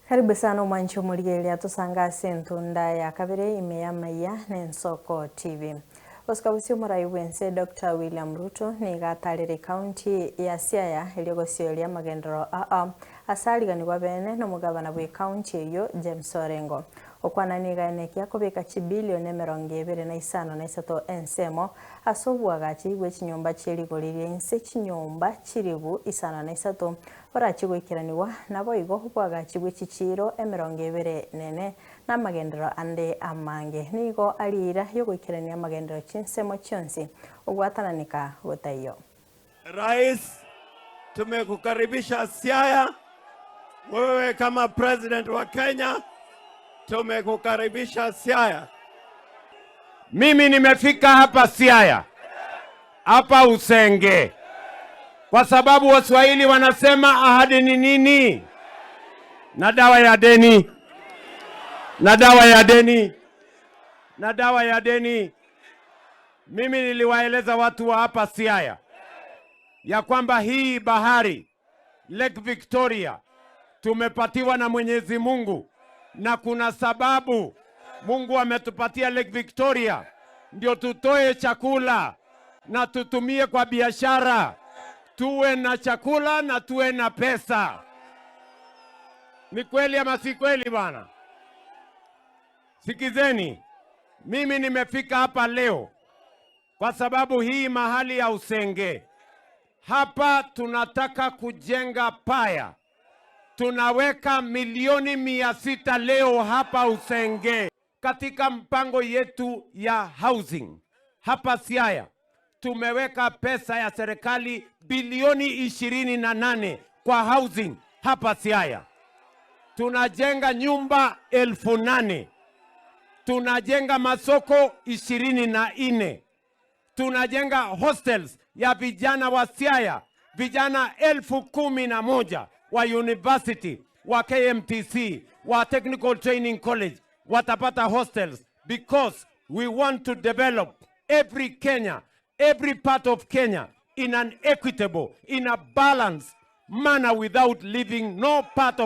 Karibu sana omwanchi omorigereria tosanga ase entunda ya kabere ime ya maiya na Ensoko TV. Gosika bosio omorai bwense Dr. William Ruto niga atarire ekaunti ya Siaya erio gosioria amagenderero aa ase ariganigwa bene na omogabana bwe ekaunti eyio James Orengo. Okwana niga aenekia kobeka chibilioni 25 ensemo ase oboagachi bwe chinyomba chie rigori ria inse chinyomba chilifu 53 borachie goikeranigwa naboigo oboagachi bwe chichiiro 24 na amagenderero ande amange. Nigo arira yogoikerania amagenderero chinsemo chionsi ogwatananika gotaiyo. Rais, tumekukaribisha Siaya. Wewe kama president wa Kenya, tumekukaribisha Siaya. Mimi nimefika hapa Siaya, hapa Usenge, kwa sababu Waswahili wanasema ahadi ni nini? Na dawa ya deni, na dawa ya deni, na dawa ya deni. Mimi niliwaeleza watu wa hapa Siaya ya kwamba hii bahari Lake Victoria tumepatiwa na Mwenyezi Mungu, na kuna sababu Mungu ametupatia Lake Victoria ndio tutoe chakula na tutumie kwa biashara, tuwe na chakula na tuwe na pesa. Ni kweli ama si kweli bwana? Sikizeni, mimi nimefika hapa leo kwa sababu hii mahali ya Usenge hapa tunataka kujenga paya. Tunaweka milioni 600 leo hapa Usenge katika mpango yetu ya housing hapa Siaya. Tumeweka pesa ya serikali bilioni 28 kwa housing hapa Siaya. Tunajenga nyumba 8,000, tunajenga masoko 24, tunajenga hostels ya vijana wa Siaya, vijana 11,000 wa university wa KMTC wa Technical Training College watapata hostels because we want to develop every Kenya, every part of Kenya in an equitable, in a balanced manner without leaving no part of